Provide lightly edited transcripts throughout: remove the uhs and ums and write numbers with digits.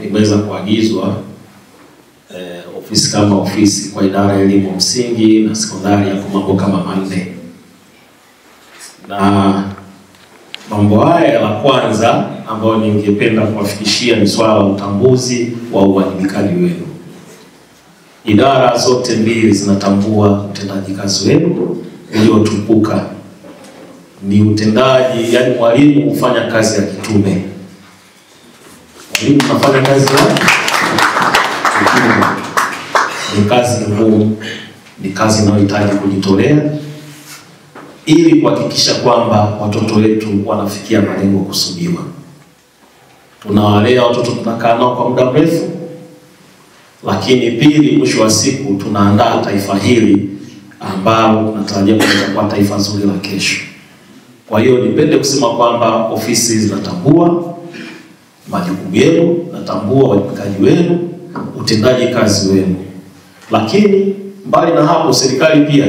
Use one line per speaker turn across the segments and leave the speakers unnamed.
Imeweza kuagizwa ofisi kama ofisi kwa idara ya elimu msingi na sekondari ya mambo kama manne. Na mambo haya, la kwanza ambayo ningependa kuwafikishia ni swala la utambuzi wa uwajibikaji wenu. Idara zote mbili zinatambua utendaji kazi wenu uliotukuka. Ni utendaji, yani mwalimu hufanya kazi ya kitume. Mwalimu anafanya kazi ya kitume. Ni kazi ngumu, ni kazi inayohitaji kujitolea ili kuhakikisha kwamba watoto wetu wanafikia malengo kusudiwa. Tunawalea watoto, tunakaa nao kwa muda mrefu, lakini pili, mwisho wa siku tunaandaa taifa hili ambalo tunatarajia kuwa taifa zuri la kesho. Kwa hiyo nipende kusema kwamba ofisi zinatambua majukumu yenu, natambua uwajibikaji wenu, utendaji kazi wenu. Lakini mbali na hapo, serikali pia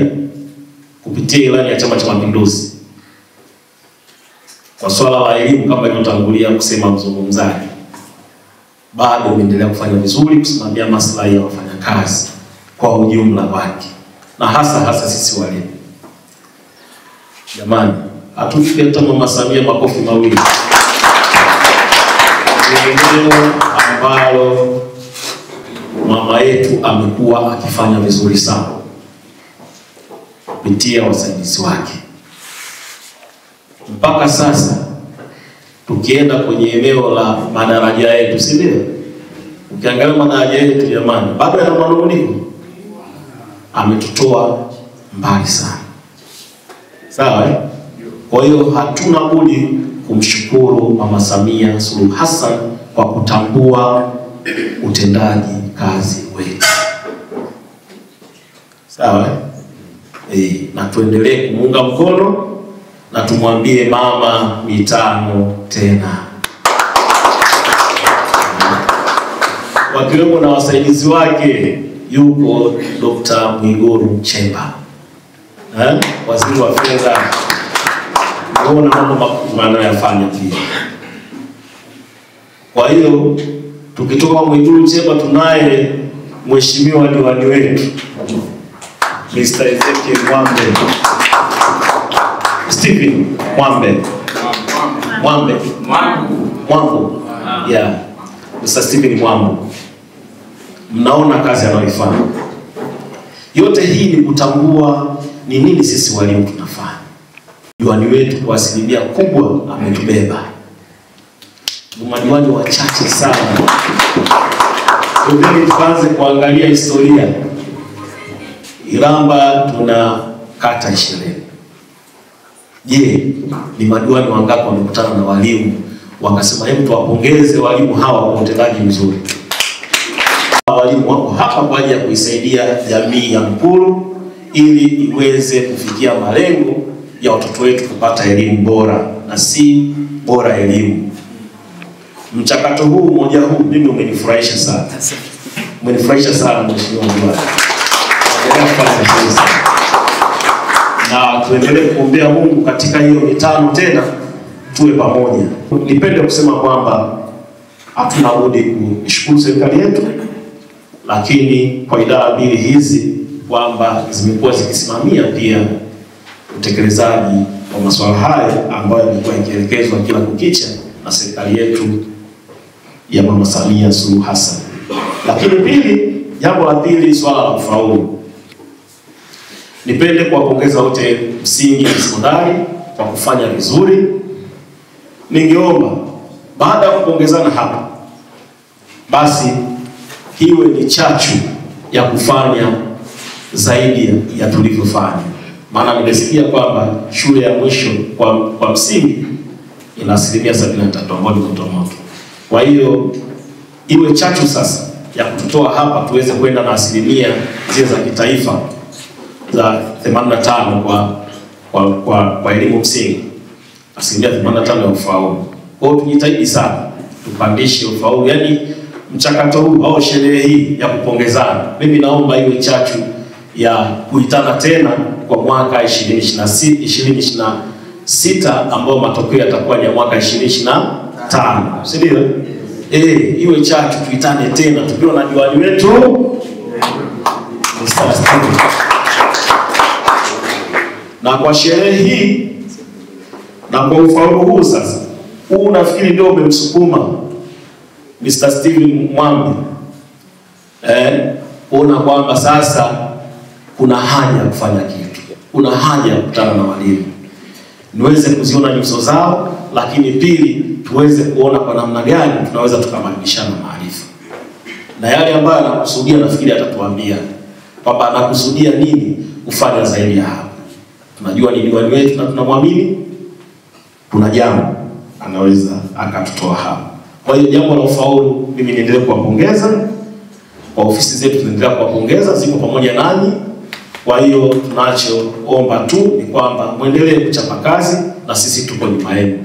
kupitia ilani ya Chama cha Mapinduzi kwa swala la elimu, kama ilivyotangulia kusema mzungumzaji, bado imeendelea kufanya vizuri kusimamia maslahi ya wafanyakazi kwa ujumla wake, na hasa hasa sisi walimu. Jamani, hatupe hata Mama Samia makofi mawili. Ni eneo ambalo mama yetu amekuwa akifanya vizuri sana kupitia wasaidizi wake. Mpaka sasa tukienda kwenye eneo la madaraja yetu, si ndio? Ukiangalia madaraja yetu jamani, bado yana manunguniko. Ametutoa mbali sana. Sawa eh? Kwa hiyo hatuna budi kumshukuru Mama Samia Suluhu Hassan kwa kutambua utendaji kazi wetu. Sawa eh? Na tuendelee kumuunga mkono na tumwambie mama mitano tena. Wakiwemo na wasaidizi wake, yupo Dr. Mwigulu Nchemba, waziri wa fedha. Naona mambo makubwa anayofanya pia. Kwa hiyo tukitoka Mwigulu Nchemba tunaye mheshimiwa diwani wetu Mr. Ezekiel Mwambe. Stephen Mwambe. Mwambe. Mwambo. Yeah. Mr. Stephen Mwambo. Mnaona kazi anayoifanya. Yote hii ni kutambua ni nini sisi walimu tunafanya. Diwani wetu kwa asilimia kubwa ametubeba. Madiwani wachache sana. Ndio tuanze kuangalia historia. Iramba tuna kata 20. Je, ni madiwani wangapi wamekutana na walimu wakasema hebu tuwapongeze walimu hawa kwa utendaji mzuri? Walimu wako hapa kwa ajili ya kuisaidia jamii ya Mpulu ili iweze kufikia malengo ya watoto wetu kupata elimu bora na si bora elimu. Mchakato huu mmoja huu mimi umenifurahisha sana. Umenifurahisha sana mheshimiwa diwani. Na tuendelee kuombea Mungu katika hiyo mitano tena tuwe pamoja. Nipende kusema kwamba hatuna budi kushukuru serikali yetu, lakini kwa idara mbili hizi kwamba zimekuwa zikisimamia pia utekelezaji wa masuala haya ambayo yamekuwa yakielekezwa kila kukicha na serikali yetu ya Mama Samia Suluhu Hassan. Lakini pili, jambo la pili, swala la ufaulu. Nipende kuwapongeza wote msingi na sekondari kwa kufanya vizuri. Ningeomba baada ya kupongezana hapa, basi hiwe ni chachu ya kufanya zaidi ya tulivyofanya. Maana nimesikia kwamba shule ya mwisho kwa msingi ina 73% ambayo ni moto. Kwa hiyo iwe chachu sasa ya kututoa hapa tuweze kwenda na asilimia zile za kitaifa za 85 kwa elimu msingi, 85% ya ufaulu. Kwa hiyo tujitahidi sana tupandishe ufaulu. Yaani Mchakato huu au sherehe hii ya kupongezana, mimi naomba iwe chachu ya kuitana tena kwa mwaka 2026 ambao matokeo yatakuwa ni ya mwaka 2025, si ndio? Iwe chachu tuitane tena tukiwa na diwani wetu Mr. Steven. Na kwa sherehe hii na kwa ufaulu huu sasa, huu nafikiri ndio umemsukuma Mr. Steven Mwambi kuona kwamba sasa kuna haja ya kufanya kitu, kuna haja ya kukutana na walimu, niweze kuziona nyuso zao, lakini pili tuweze kuona kwa namna gani tunaweza tukabadilishana maarifa. Na yale ambayo anakusudia nafikiri atatuambia kwamba anakusudia nini kufanya zaidi ya hapo. Tunajua ni diwani wetu na tunamwamini, kuna jambo anaweza akatutoa hapo. Kwa hiyo jambo la ufaulu, mimi niendelee kuwapongeza kwa ofisi zetu, tunaendelea kuwapongeza, ziko pamoja nanyi. Kwa hiyo tunachoomba tu ni kwamba muendelee kuchapa kazi na sisi tuko nyuma yenu.